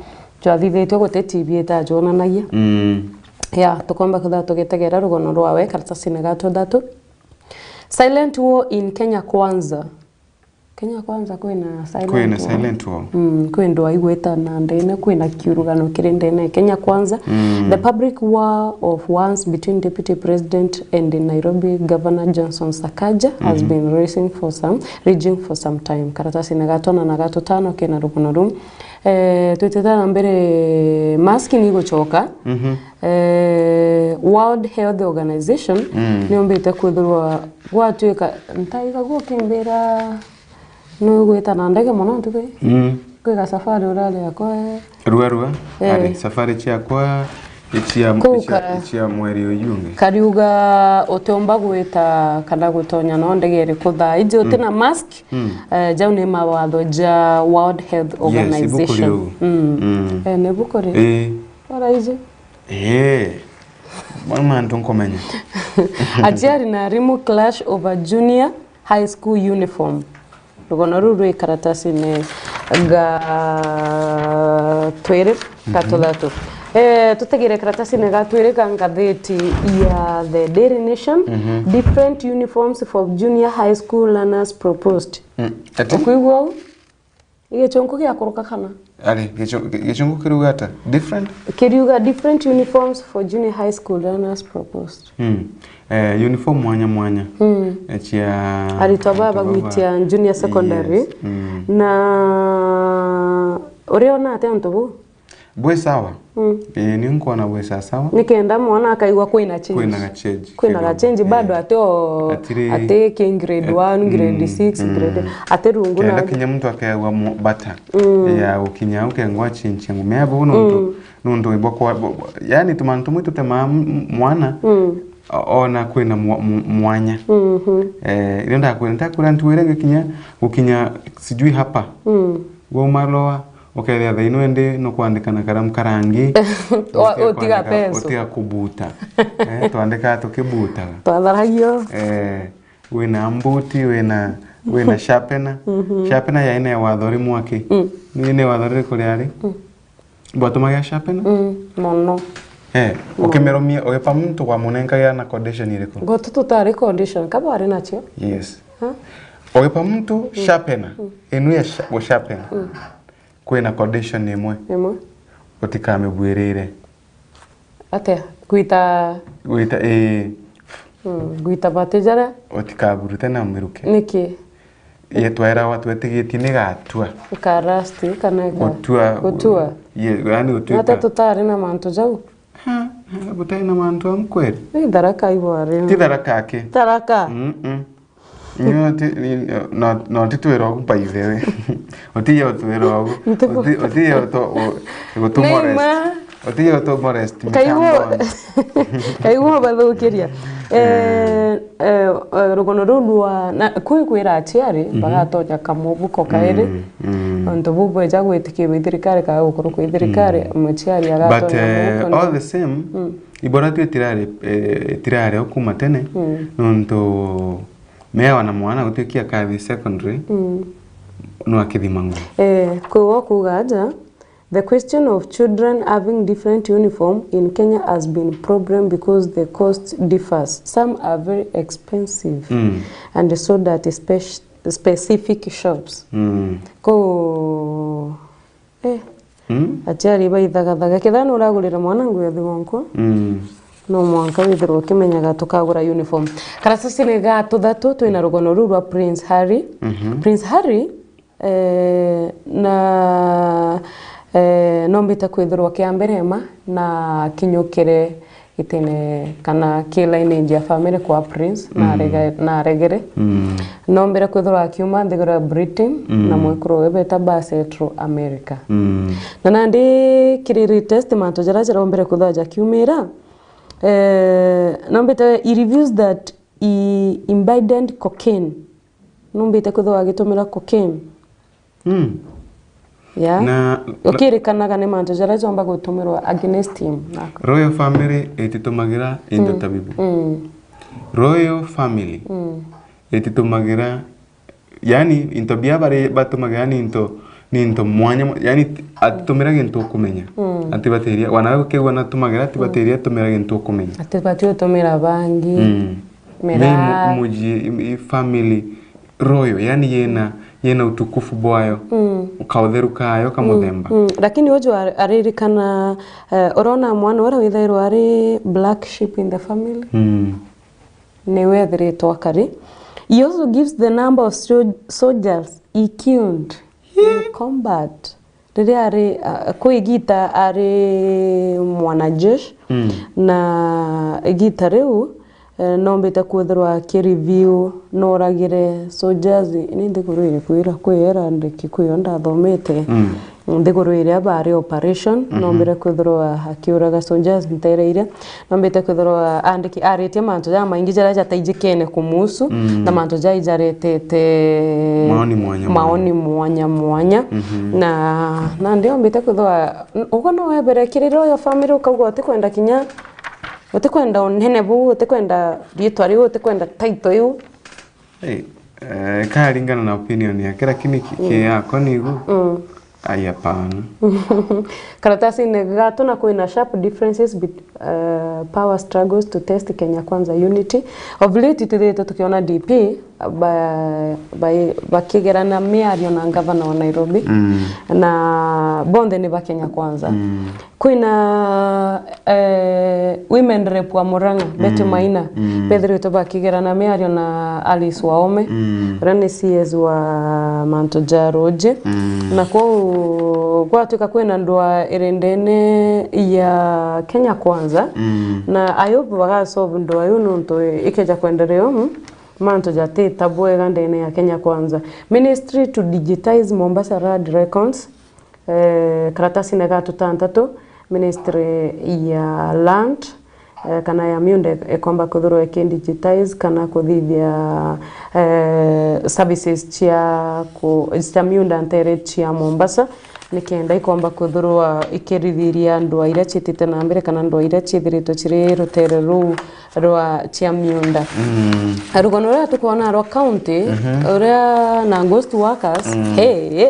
jwathithitwe guti T V itajonanagia. Mm. Ya, tukomba kutha tugitegera rugono rwawe karatasine ga tuthatu. Silent war in Kenya Kwanza. Kenya Kwanza kwina silent war. Kwina silent war. Mm, kwi ndwaa igwita na ndene, kwina kiurugano kiri ndene. Kenya Kwanza, mm, the public war of words between Deputy President and Nairobi Governor Johnson Sakaja has, mhm, been raging for some, raging for some time. Karatasine ga twana na ga tutano kena rugono ruu. Eh, twitite na mbere, mask ni igucoka. Mhm. Eh, World Health Organization, mm, niumbite kwithirwa gwatuika, ntaiga gukimbira, nugwita na ndege mono ntuku ii. Mm. Kwi ga safari urari akwa. Rua, rua. Eh. Ari, safari ciakwa icia, kuu icia, ka-, icia mweri uyu ungi. Kariuga utiumba gwita kana gutonya no ndege iriku thaa iji uti, mm, na mask. Mm. Eh, jau ni mawatho ja World Health, yes, ibuku Organization riu. Mm. Mm. Eh, ni ibuku ri? Ii. Ora iji. Ii. Mwana mantu nkumenya. Aciari na arimu clash over junior high school uniform. Rugono ruu rwi karatasine ga twiri, ga, mhm, tuthatu. Eh, tutegere karatasine ga twiri ga ngathiti ya The Daily Nation. Mhm. Different uniforms for junior high school learners proposed. Mm. Ati? Ukwigua uu? Ni gichunku giakuruka kana? Ari, gichu-, gi-, gichunku kiriuga ata? Different? Kiriuga different uniforms for junior high school learners proposed. Mm. Eh, uniform mwanya mwanya. Mm. Eh, cia aritwa baba, aritwa baba gwitia junior secondary. Yes. Mm. Na uriona atia untu buu? Bwi sawa. Mm. Ii, ni nkwona bwi sawa sawa. Nikenda mwana akaigua kwina change. Kwina ga change. Kwina ga kidogo, change, bado, ii, ati o, atiri, ati ki grade, eh, one, grade, mm, six, mm, grade, ati rungu kenda na kinya muntu akeegua mu-, bata, mm, ya gukinya au kengwa change ya ngumea buu nuntu, mm, nuntu ibwa kwa, bo-, bo-, yani tumantu tumwe tutemaa m-, m-, mwana, mm, o-, ona kwina mwa-, mu-, mwanya. Mhm. Eh, irio ndakwira, ndakwira ntuire ngikinya, gukinya sijui hapa. Mm. Gwa umaloa, ukethira thaino indi nukwandika na karamu karangi. Wa-, utiga kwandika, pencil. Utiga kubuta. Eh, twandikaga tukibutaga. Twatharagio. Eh, wina mbuti, wina, wina sharpener. Mhm. Sharpener yaina ya watho ri mwaki. Mm. Ni ina watho ririku riari? Mm. Bwatumagira sharpener? Mm, mono. Eh, mono. Ukimeromia, ugipa muntu wamunenkagira na condition iriku? Gwetu tutari condition, ka bwari nacio? Yes. Ha? Ugipa muntu, mm, sharpener, mm, inu ya sha-, gusharpena. Mm. Kwina condition imwe. Imwe. Utikamibwirire. Atia? Gwita. Gwita, ii. Mm, gwita mate jaria. Utikaburute na umiruke. Niki? Ye twairawa twetigitie ni gatua. Ikarasti kana ika-, gutua. Gutua. Ye, yani gutuika. Nate tutari na mantu jau. Ha, ha, butari na mantu amu kweri? Ni Tharaka ibwari. Ti Tharaka aki. Tharaka. Mm-mm. Inyo ti, ni, no, no ti twira ugu by the way. Utiye utwira ugu. Ntibu- Uti-, utiye utu-, u-, gutumorest. Neymar. Utiye utumorest. Kaigua, micamboni. Kaigua bathukiria. Eh, eh, eh, rugono ruu rwa, na, kwi kwira aciari, mhm, bagatonya kamubuko kairi. Mm, mm. Ontu buu bweja gwitikirwa i thirikari, kana gukurukwa i thirikari, mm, muciari agatonya. But, eh, mubuko all the same, mm, ibora tu itirari, eh, itirari o kuma tene, mm, nontu mewa na mwana gutuikia kathi secondary, mm, no akithima nguo. Eh, kwi gwa kuuga aja, the question of children having different uniform in Kenya has been problem because the cost differs. Some are very expensive Mm. and sold at spec- specific shops. Mm. Ko eh, Mm. Aciari baithagathaga. Kethira nuragurira mwana nguo ya thigonkwa, Mm. no mwanka withirwe ukimenyaga tukagura uniform. Karataci ni ga tuthatu twina rugono ruu rwa Prince Harry. Mhm. Prince Harry eh, na eh, nombite kwithirwa kia mbere ma na kinyukire gitine kana ki lineage ya family kwa Prince na Mm. arega- na aregere. Mm. Nombire kwithirwa akiuma nthiguru ya Britain Mm. na mwekuru we beta Basetro America. Mm. Na nandi kiri latest mantu jaria jarombire kwithirwa jakiumira, eh, nombite he reveals that he imbibed cocaine. Numbite kwithirwa agitumira cocaine. Mm. Yeah. Na ukirikanaga ni mantu jaria jomba gutumirwa against him. Royal family ititumagira into Mm. ta bibu. Mm. Royal family Mm. ititumagira, yani into bia bari batumagira ni into ni into mwanya mwa- yani atitumira gintu ukumenya. Mm. Atibatiria wana ukigua natumagira atibatiria atumira gintu ukumenya. Atibati utumira bangi. Mm. Miraa. Ni mu- muji i- i- family royal, yani yena yena utukufu bwayo, Mm. ka utheru kayo ka muthemba. Mm. Lakini uju ar- aririkana eh, urona mwana uria withairwa ari black sheep in the family. Mm. Niwe ethiritwe akari. He also gives the number of sol- soldiers he killed in combat. Riria ari ah, kwi igita ari mwanajeshi Mm. na igita riu eh, nombite kwithirwa akireview noragire soldiers ni nthiguru iriku ira kwi era ndiki kwi yo ndathomete Mm. nthiguru iria bari operation nombire kwithirwa akiuraga soldiers ntere iria nombite kwithirwa andiki aritie mantu jamaingi jaria jataijikene kumuhusu Mm. na mantu jai jaretete Maoni mwanya maoni mwanya mwanya Mhm. na nandi ombite kwithirwa uguo no webere kiri royal family ukauga utikwenda kinya utikwenda unene buu utikwenda riitwa riu utikwenda title iu Hey, eh, ikaringana na opinion yake lakini ki- ki yakwa nigu Mm. Ai hapana. Karatasine gatu na kwina sharp differences bet- uh, power struggles to test Kenya Kwanza unity. Of late tithite tukiona D P ba- ba- bakigerana miario na ngavana wa Nairobi Mm. na bonthe ni ba Kenya Kwanza. Mm. Kwina eh, women rep wa Murang'a Betty Mm. Maina Mm. bethiritwe bakigerana miario na Alice Waome Mm. uria ni C S wa mantu ja ruji Mm. na kwou gwatuika kwina ndwa iri ndene ya Kenya Kwanza Mm. na I hope bagasolve ndwa iu nontu ikeja kwenderea umu mantu jatita bwega ndene ya Kenya Kwanza. Ministry to digitize Mombasa land records. Eh, karatasine ga tutantatu, ministry ya land eh, kana ya miunda ikomba kuthirwa ikidigitize kana kuthithia eh, services cia ku- cia miunda ntere cia Mombasa nikenda ikomba kuthirwa ikirithiria ndwa iria ciitite na mbere kana ndwa iria ciithiritwe ciri rutere ruu rwa cia miunda. Mm. Rugono ruria tukwona rwa county uria na ghost workers hey,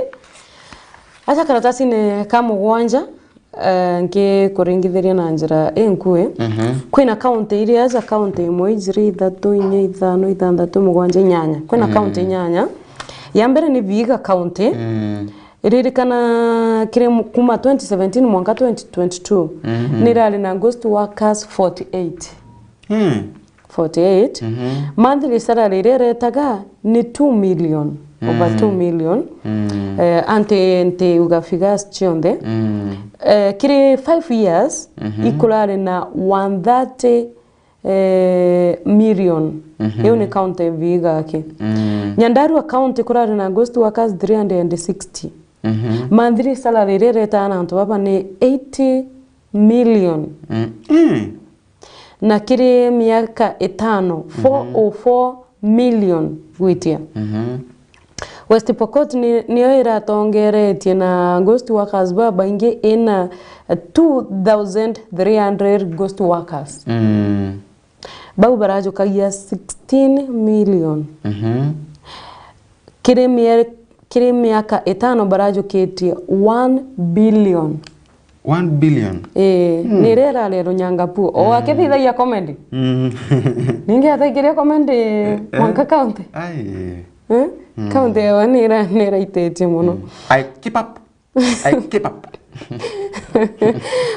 Aca karatasine ka mugwanja eh, nkikuringithiria na njira inkui. Kwina kaunti iria aca kaunti imwe ijiri ithatu inya ithano ithanthatu mugwanja inyanya kwina kaunti inyanya. Ya mbere ni Vihiga kaunti. Iririkana kiri mu- kuma twenty seventeen mwanka twenty twenty-two nirari na ghost workers forty-eight. Forty-eight. Monthly salary iria iretaga ni two million, over two million. Eh, anti nti uga figures cionthe. Eh, kiri five years ikurari na one thirty eh, million. Iu ni county Vihiga aki. Nyandarua county kurari na ghost workers three hundred and sixty. Monthly salary iria iretaga na antu baba ni eighty million. Na kiri miaka itano, four oh four million gwitia. West Pokot ni, niyo iratongeretie na ghost workers babaingi ina two thousand three hundred ghost workers. Bau barajukagia sixteen million. Kiri mieri Kiri miaka itano barajukitie one billion. One billion? Ii, mm, ni iria irari Runyangapuo. O akithithagia comedy. Mm. Ningi ataikiria comedy, eh, eh, mwanka county. Ai. Eh? Mm. County yawe ni ira-, ni iraititie muno. Mm. I keep up. I keep up.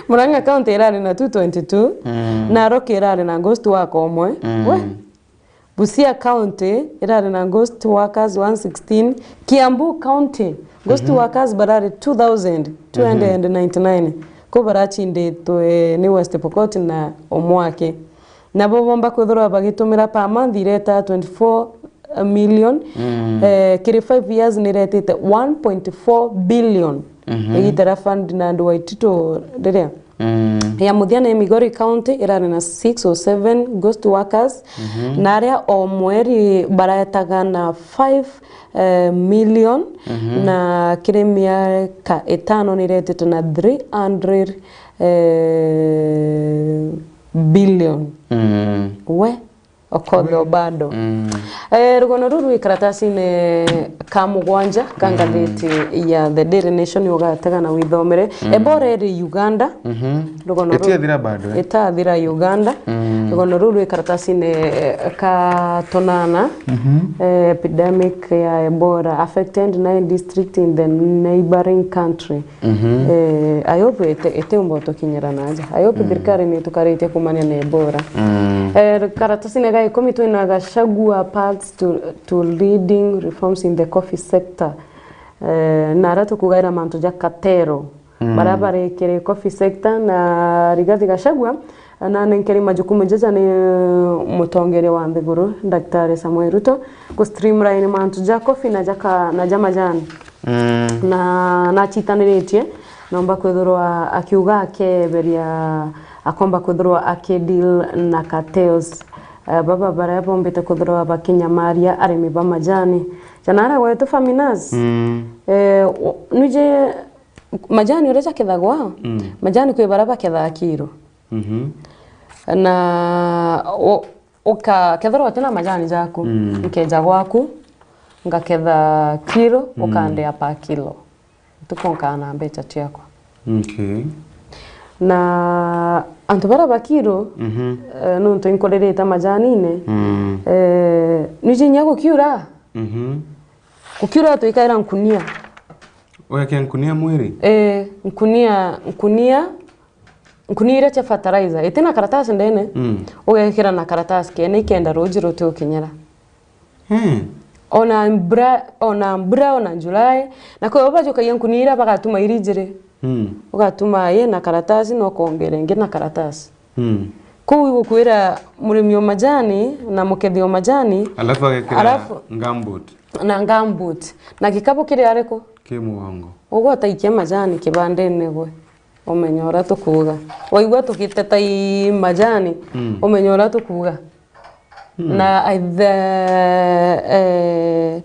Murang'a County irari na two twenty-two, mm, Narok irari na ghost worker umwe. Mm. We? Busia County irari na ghost workers one sixteen, Kiambu County ghost, mhm, workers barari two thousand two hundred ninety-nine, mhm, ku barachinditwe ni West Pokot na umwe aki. Nabo bomba kwithirwa bagitumira per month ireta twenty-four million, mm, eh, kiri five years niretite one point four billion. Mhm. Igita ria fund na andu Waititu riria, mm, ya muthia ni Migori County irari na six or seven ghost workers, mhm, na aria o mweri baretaga na five, eh, million, mhm, na kiri miaka itano niretite na three hundred, eh, billion. Mm. We? Okoth Obado. Mm. Eh, rugono ruru rwi karatasine ka mugwanja ka, mm, ngathiti ya The Daily Nation ugatega na withomere. Mm. Ebola iri Uganda. Mhm. Rugono ruru itiathira bado, eh? Itathira Uganda. Mm. Rugono ruru rwi karatasine, eh, ka tunana. Mhm. Eh, epidemic ya Ebola affected nine district in the neighboring country. Mhm. Eh, I hope ite-, itiumba utukinyira naja. I hope, mm, thirikari nitukaritie kumania na Ebola. Mm. Eh, karatasine ga ikumi twina Gachagua paths to, to leading reforms in the coffee sector. Eh, na aria tukugaira mantu ja cartel. Mm. Baria bari kiri coffee sector na Rigathi Gachagua, na nenkeri majukumu jaja ni mutongeria wa nthiguru, Daktari Samuel Ruto, ku streamline mantu ja coffee na ja ka-, na ja majani. Mm. Na nachitaniritie, nomba kwithirwa akiuga akeberia, akomba kwithirwa akideal na cartels. Eh, baba baria bombite kwithirwa bakinyamaria arimi ba majani. Jana aria gwetu Faminas. Mm. Eh, o-, nwiji majani uria jakethagwa, mm, majani kwi baria bakethaa kiro. Mhm. Na u-, uka-, kethirwa utina majani jaku, mm, nkeja gwaku, ngaketha kiro, mm, ukandea per kilo. Ntuku nkaa na mbecha ciakwa. Okay. Na antu baria ba kiro, mhm, eh, nontu inkuririte majanine, mm, eh, niji inya gukiura. Mhm. Gukiura twikaira nkunia. Ugekira nkunia mwiri? Eh, nkunia, nkunia, nkunia iria cia fertilizer. Itina karatasi ndene, mm, ugekira na karatasi kene ikenda ruji rutiukinyira. Hmm. Ona mbura, ona mbura, ona July, na kwio bajukagia nkunia iria bagatuma iri ijiri. Hmm. Ugatuma ye na karatasi, na ukongera ingi na karatasi. Hmm. Kuu igukwira murimi o majani na mukethi o majani, alafu agekira alafu gumboot. Na gumboot. Na gikabu kiri ariku? Ki mugongo. Ugwe utaikia majani kibandene gwe. Umenye uria tukuuga. Waigua tugiteta i majani, mm, umenye uria tukuuga. Mm. Na aithe, eh,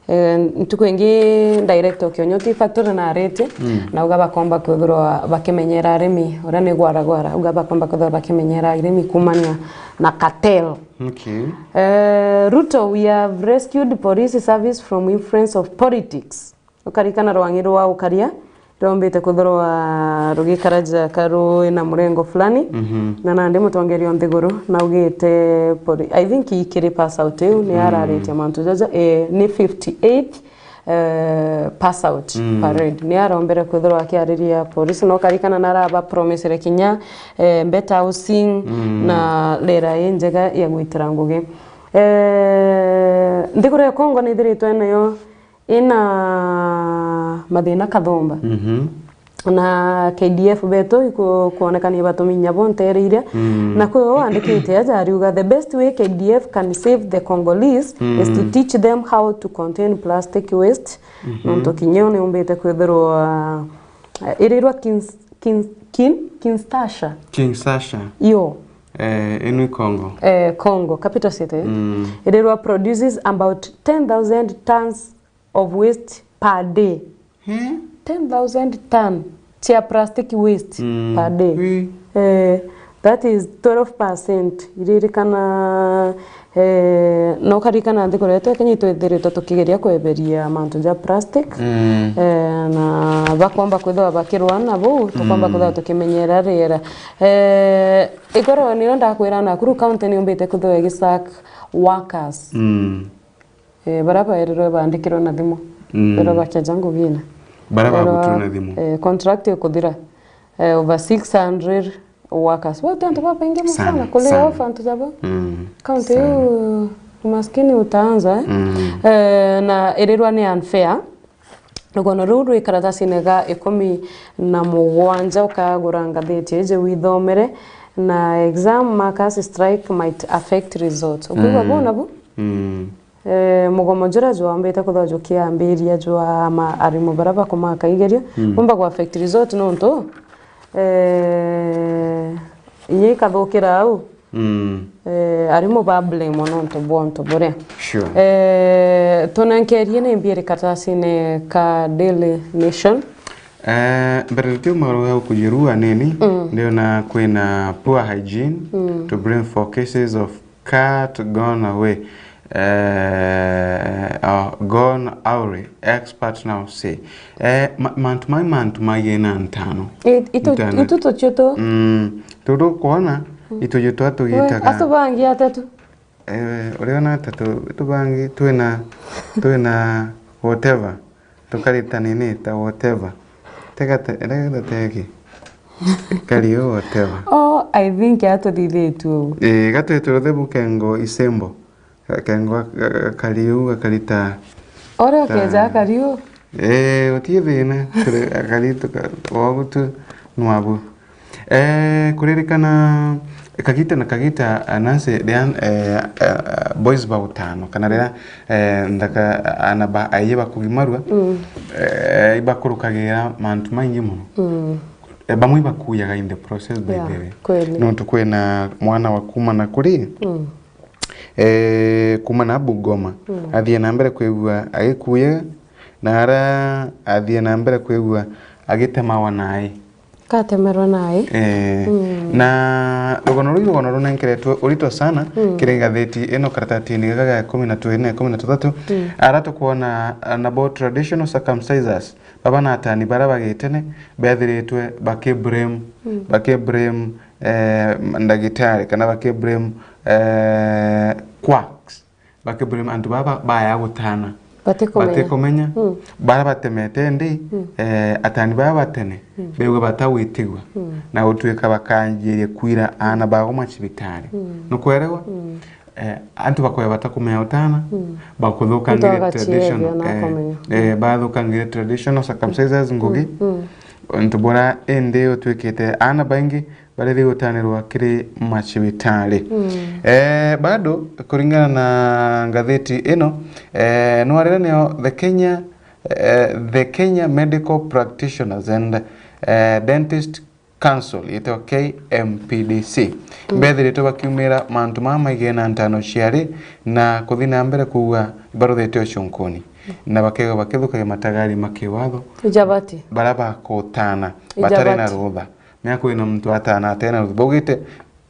eh, ntuku ingi director o Kionyoti factory na ariti, mm, na uga bakomba kwithirwa bakimenyera arimi, uria ni gwara gwara, uga bakomba kwithirwa bakimenyera arimi kumania na cartel. Okay. Eh, Ruto, we have rescued police service from influence of politics. Ukarikana rwangi rwa ukaria rombite kuthorwa rugikara jaka rui na murengo fulani, mhm, na nandi mutongeria o nthiguru naugite poli-, I think ikiri pass out iu ni, mm, araritie mantu jaja, eh, ni fifty-eighth, eh, pass out, mm, parade. Ni arombere kwithirwa akiariria polisi, na ukarikana naraba promisere kinya, eh, better housing, mm, na rera injega ya gwitira ngugi. Eh, nthiguru ya Congo nithiritwe nayo ina mathina kathumba. Mhm. Na K D F betu iku-, kuonekana ni batumi inya bo ntereire. Mm. Na kwi uu wandikite aja ariuga, "The best way K D F can save the Congolese is to, mm, teach them how to contain plastic waste." Mhm. Nontu kinya uu niumbite kwithirwa, eh, irirwa Kins-, Kins-, Kin-, Kinshasa. Kinshasa. Iyo. Eh, inu i Congo. Eh, Congo, capital city. Mm. Irirwa produces about ten thousand tons of waste per day. Eh? Ten thousand ton cia plastic waste, mm, per day. Wi. Eh, That is twelve percent. Iririkana, eh, na ukaririkana nthiguru yetu ya Kenya itwithiritwe tukigeria kweberia mantu ja plastic. Mm. Eh, na bakomba kwithirwa bakirwana buu, tukomba Mm. kwithirwa tukimenyera riera. Eh, igoro niyo ndakwira Nakuru County niumbite kwithirwa igisack workers. Mm. Eh, baria baerirwe baandikirwe na thimu. Mm. Baria bakeja ngugine. Baria Baria babutirwe na thimu. Eh, contract ikuthira. Eh, over six hundred workers. Bo ti antu babaingi mono Sana, sana, kuri sana. Off antu jabo. Mm. County Sana. Iu umaskini utaanza, eh? Mm. Eh, na irirwa ni unfair. Rugono ruu rwi karatasine ga ikumi na mugwanja ukagura ngathiti iji withomere, na exam markers strike might affect results. Ukwigua Mm. buu nabu? Mm. Eh, mugomo juria jwambite kwithirwa jukiambiria jwa ma-, arimu baria bakumaka igerio, Mm. bumba ku affect result nontu, eh, inya ikathukira au. Mm. Eh, arimu ba blame nontu bwa untu buria. Sure. Eh, tunenkerie ni mbia iri karatasine ka Daily Nation. Eh, mbere tuti maru ya kujirua nini, Mm. ndiona kwina poor hygiene Mm. to blame for cases of cat gone away. Eh, oh, gone awry, expert now say. Eh, ma-, mantu mai mantu maigena ntano. I-, itu, Ntano. Itu tucio tu. Mm, tutu kwona, Mm. ituju twa We, tugitaga. Asu bangi atatu. Eh, uriona atatu, itu bangi twina, twina whatever. Tukarita nini ta whatever. Tega te-, tega teki. Kariu whatever. Oh, I think atuthithitue uu. Eh, gatwetwe ruthe bukengo isembo. Gakengo ga-, ga-, kariu gakarita Ore ta ukeja kariu. Eh, utie thina. Kuri akaritu ka-, ogu tu nwabu. Eh, kuririkana kagita na kagita, ah, Nancy, riria, eh, eh, boys ba utano, kana riria, eh, nthaka, ana ba, aiye bakugimarua, Mm. eh, ibakurukagira mantu maingi mono. Mm. Eh, bamwe ibakuyaga in the process, by Yeah, the way. Kweli. Nontu kwina mwana wa kuma na kuri, Mm. eh, kuma na Bungoma, Mm. athie na mbere kwigua agikuyaga, na ara athie na mbere kwigua agitemawa nae. Katemerwa nae. Eh, Mm. na rugono ruu rugono runenkeretwe urito sana Mm. kiri ngathiti ino karatatini gaka ga ikumi na twiri na ikumi na tuthatu, Mm. ara tukwona, ah, nabo traditional circumcisers, baba na atani bara bagitene, bethiritwe baki blame, Mm. baki blame, eh, ndagitari, kana baki blame, eh, quacks. Baki blame antu baba baya gutana. Batikumenya. Batikumenya. Mm. Bara batemete ndi, Mm. eh, atani baba batene, Mm. bewe batagwitigwa. Mm. Na gutuika bakanjiria kwira ana bagoma cibitari. Mm. Nukwerewa? Mm. Eh, antu bakoya batakumenya utana, Mm. bakuthukangire Mtu agachievia traditional, na eh, akomenya. eh, bathukangire traditional circumcises ngugi. Mm. Mm. Untu bura indi utwikite ana baingi bariri gutanirwa kiri macibitari. Mm. Eh, bado, kuringana na ngathiti ino, eh, nwarire nio the Kenya, eh, the Kenya Medical Practitioners and, eh, Dentist Council, yitwa K M P D C. Mm. Bethiritwe bakiumira mantu mama maigena ntano ciari na kuthi na mbere kuuga ibaruthite ucunkuni. Na bakegwa bakithukagia matagari ma kiwatho. Ijabati. Bara bakutana, batari na Ijabati. Rutha. Mea kwina muntu atana atena rutha. Baugite,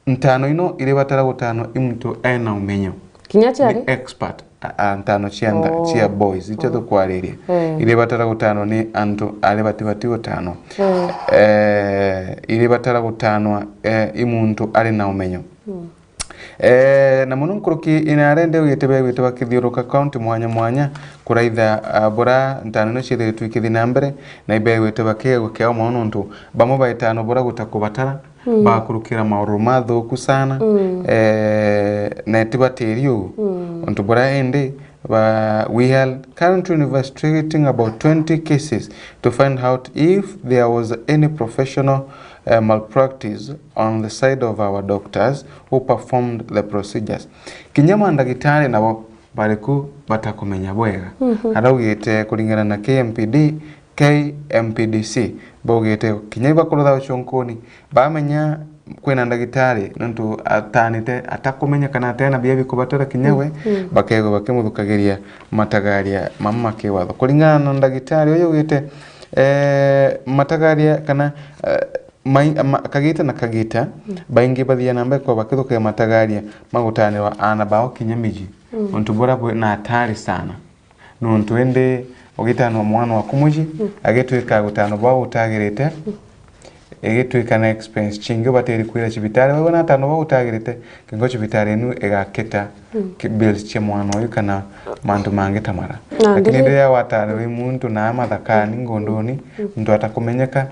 ntano ino iribatara gutanwa i muntu ena umenyo. Kinya ciari? Ni expert, a, a, ntano cia ntha-, Oh. cia boys, icio Oh. tukwariria. Eh. Iribatara gutanwa ni antu ari batibati gutanwa. Eh. Eh, iribatara gutanwa, eh, i muntu ari na umenyo. Mm. Eh, na muno nkuruki inarende ugite begwite bakithiuruka kaunti mwanya mwanya, kuraitha, ah, bura ntano ino ciithiritwe ikithi na mbere, na ibegwite bakigagua kiao mono nontu bamwe baitano bura gutakubatara, Mm. bakurukira mauru mathuku sana, Mm. eh, na itibatiri ugu. Mm. Untu bura indi, ba, we are currently investigating about twenty cases to find out if there was any professional, eh, malpractice on the side of our doctors who performed the procedures. Kinya mandagitari nabo bari ku batakumenya bwega. Mhm. Araugite kuringana na K M P D, K M P D C, baugite kinya ibakurutha ucunkuni, bamenya kwina ndagitari, nontu atanite atakumenya kana atena bia bikubatara kinya we, Mm. bakegwa bakimuthukagiria matagaria mama ma kiwatho. Kuringana na ndagitari uyu augite, eh, matagaria kana, eh, mai-, ma-, kagita na kagita, baingi bathiaga na mbere kwa bakithukia matagaria ma gutaanirwa aana bao kinya miji. Untu buria bwi na atari sana. Nontu indi ugitaanwa mwana waku muji, agitwika gutaanwa bwao utagirite, igitwika na expense cingi ubatiri kwira cibitari, wewe na ataanwa bwao utagirite, kingo cibitari inu igakita ki-, bills cia mwana uyu kana mantu mangi ta mara. Na lakini ndiri- riria wataanirwa i muntu na mathakani, ngondoni, muntu atakumenyeka,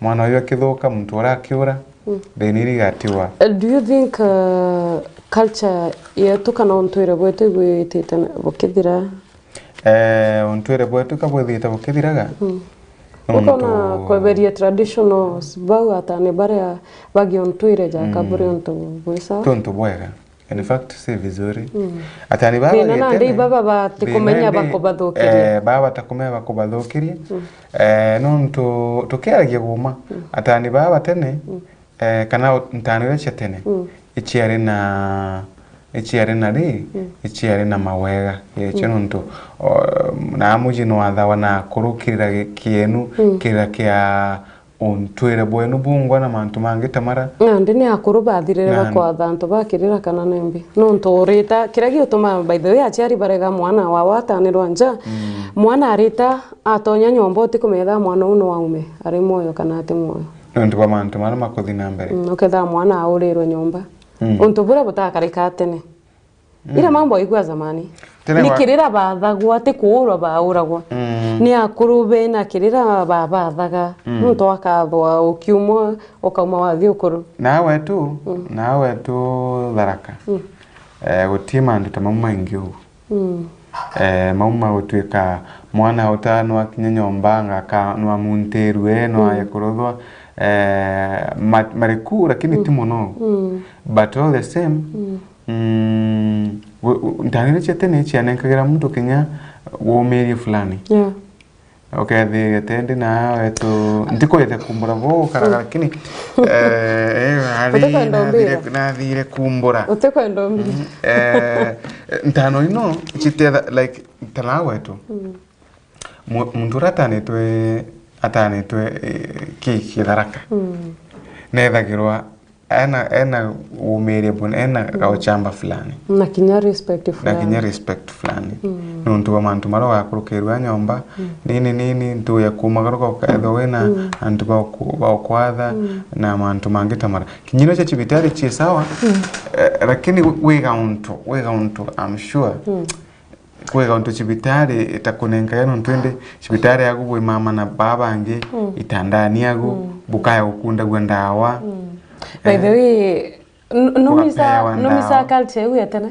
mwana uyu akithuka, muntu urakiura, thina iri igatiwa. Do you think, uh, culture yetu kana untwire bwetu ibwitite bukithira? Eh, untwire bwetu ka bwithite bukithiraga? Nontu ukona kweberia traditionals bau atani baria bagi untwire jaka buri untu bwi sawa? Ti untu bwega. In fact, si vizuri. Atani baba thina nandi bagite na baba batikumenya thina indi, bakubathukiria. Eh, baba batakumenya bakubathukiria. Eh, nontu tukiaragia guma, atani baba batene, eh, kana o-, ntano iria cia tene, iciari na, iciari na ri, iciari na mawega. Yecio nontu, o, na muji nwathawa na akuru kirira gi-, kienu, kirira kia untwire bwenu bungwa na mantu mangi ta mara. Nandi ni akuru bathirire bakwatha antu bakirira kana ni mbi. Nontu urita, kiria giutuma, by the way, aciari barega mwana wao atanirwa nja, mwana arita atonya nyomba, utikumetha mwana uu no aume, ari mwoyo kana ati mwoyo. Nontu bwa mantu maria makuthi na mbere. Mm, uketha mwana aurirwe nyomba. Untu buria butakarika tene. Ira mambo aigua zamani. Tene ni wa- kirira bathagwa, ti kuurwa bauragwa. Ni akuru bena kirira babathaga. Nontu akathwa ukiumwa, ukauma wathi ukuru. Nawe tu, nawe tu Tharaka. Eh, guti mantu ta mau maingi ugu. Eh, mau magutwika mwana uta nwakinya nyomba, ngaka nwamuntirwe, nwaye kuruthwa. Eh, ma-, mariku, lakini ti muno. But all the same, Mm, gu-, gu-, ntano iria cia tene cianenkagira muntu kinya wumirie fulani. Yeah. Ukethira tendi na wetu, ntikwete kumbura bo karagara kini, eh, eh, ari Utikwenda nathire, umbira? Nathire kumbura. Utikwenda umbira? Mm, eh, ntano ino citetha, like, tala wetu. Mm. Mu-, muntu uria atanitwe, atanitwe, eh, ki-, kitharaka. Mm. Nethagirwa ena, ena umiria bun-, ena gauchamba fulani. Na kinya respect fulani. Na kinya respect fulani. Mm. Nontu bwa mantu maria ugakurukirwa nyomba, nini, nini, ntuya kumagaruka ukaethwa wina antu ba uku-, ba ukwatha, na mantu mangi ta mara. Kinya ino cia cibitari cii sawa, eh, lakini wi-, wiga untu, wiga untu, I'm sure. Mm. Kwiga untu cibitari itakunenkaga nontu indi cibitari yaku bwi mama na baa bangi itandani yaku, bukaya gukundagua ndawa. By the way, n-, numisa, bugapewa numisa ndawa. Culture iu ya tene?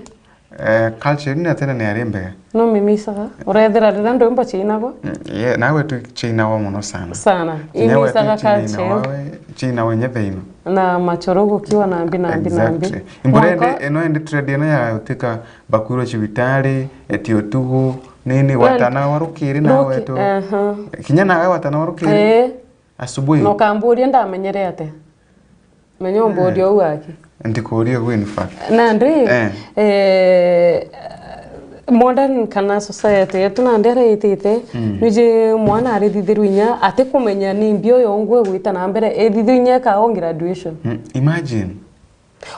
Eh, culture iu ya tene ni yari mbega. Numimisaga. Urethira riria ndwimbo ciinagwa? Mm, yeah, nawe tu ciinagwa muno sana. Sana. Kinya we tu imisaga culture iu. Ciinagwa we, ciinagwa inya thaino. Na machoro gukiwa na mbi, na mbi, na mbi. Exactly. Imbura indi, ino indi trend ino ya utika bakwirwe cibitari, eti utugu, nini, watana warukiri na wetu. Aha. Kinya nawe watana warukiri? Eh. Asubuhi. Na ukamburia ndamenyere ate? Menya umburia uu aki. Ndikuria uu, in fact. Nandi, eh, modern kana society yetu nandi aria itite, mm, nwiji mwana arithithirwa inya atikumenya ni mbi uyu ungu igwita na mbere, ithithirwa inya eka o graduation. Mm, imagine.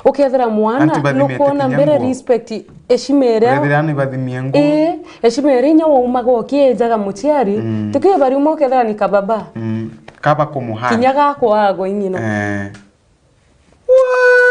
Ukethira mwana nukwona mbere respect, heshima iria. Urethira ni bathimie nguo. Ii, heshima iria inya waumaga ukiejaga muciari, mm, tukiu bari umwe ukethira ni kababa. Mm. Kaba kumuhana. Kinya gakwagwa ing'ina. Eh.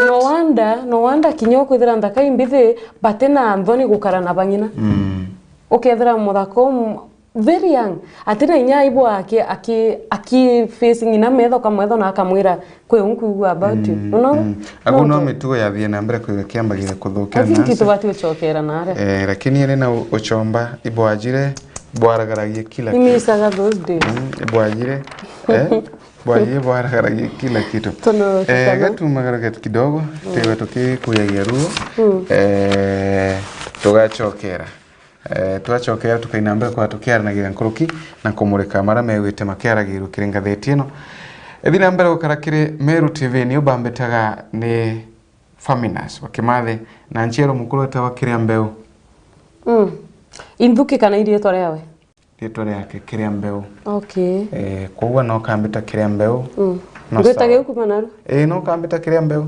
No wonder, no wonder kinya ukwithira nthaka imbithi, bati na nthoni gukara na bang'ina. Mm. Ukethira muthaka um-, very young, ati na inya aibu aki, aki, aki face ng'ina metho kamwetho na akamwira, "Kwi unkwigua about you." Mm, unaona? Mm. Agu no mitugo yathie na mbere kwiga kiambagia kuthukia. I think itubati ucokera nare. Eh, lakini ene na u-, uchomba, ibwajire, bwaragaragia kila kitu. Imisaga those days. Mm, ibwajire. Eh? Bwajire bwaragaragia kila kitu. Eh, gatumagara getu kidogo, mm, twigwe tukikuyagia ruo. Mm. Eh, tugacokera. Eh, twacokera tukaina mbere kwa tukiaranagira nkuruki na kumurika mara megwite makiaragirwo kiri ngatheti ino. Ethi na mbere gukara kiri Meru T V, ni ubambitaga ni Faminas wa Kimathi na nchiero mukuru etawa Kiria Mbeu. Mm. Inthuki kana iriitwa riawe? Riitwa riake Kiria Mbeu. Okay. Eh, koguo no kambita Kiria Mbeu. Mm. No, ngwita sawa. Giu kuma naru? Ii, no kambita Kiria Mbeu.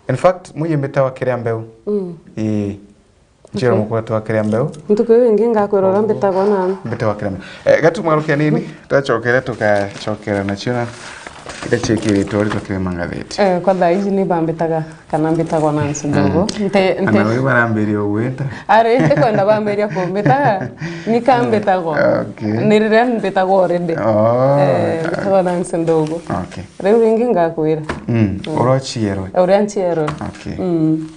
In fact, muyi mbitawa Kiria Mbeu. Mm. Ii. Njira, okay, mukwetu wa Kiria Mbeu. Ntuku iu ingi ngakwira uria mbitagwa nani. Mbitawa Kiria Mbeu. Eh, gatu mwarukia nini, twacokere tukacokera nacio na iria ciikiritwe uri tukiri mangathiti. Eh, kwa thaa iji ni bambitaga kana mbitagwa Nancy Ndugu. Mm. Nte, nte. Ana we barambiria ugwita. Ari, ntikwenda bambiria kumbitaga, ni kambitagwa. Okay. Ni riria mbitagwa already. Oh, eh, okay. Mbitagwa Nancy Ndugu. Okay. Riu ringi ngakwira. Mm. Mm. Uria uciarwe. Uria nciarwe. Okay. Mm.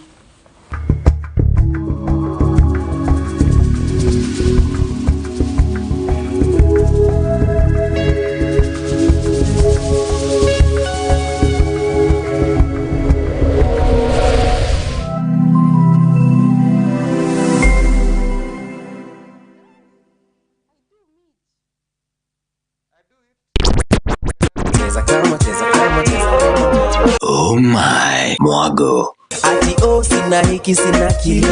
Cheza kama, cheza kama, cheza kama. Oh my, mwago. Ati oh, sina hiki, sina kile.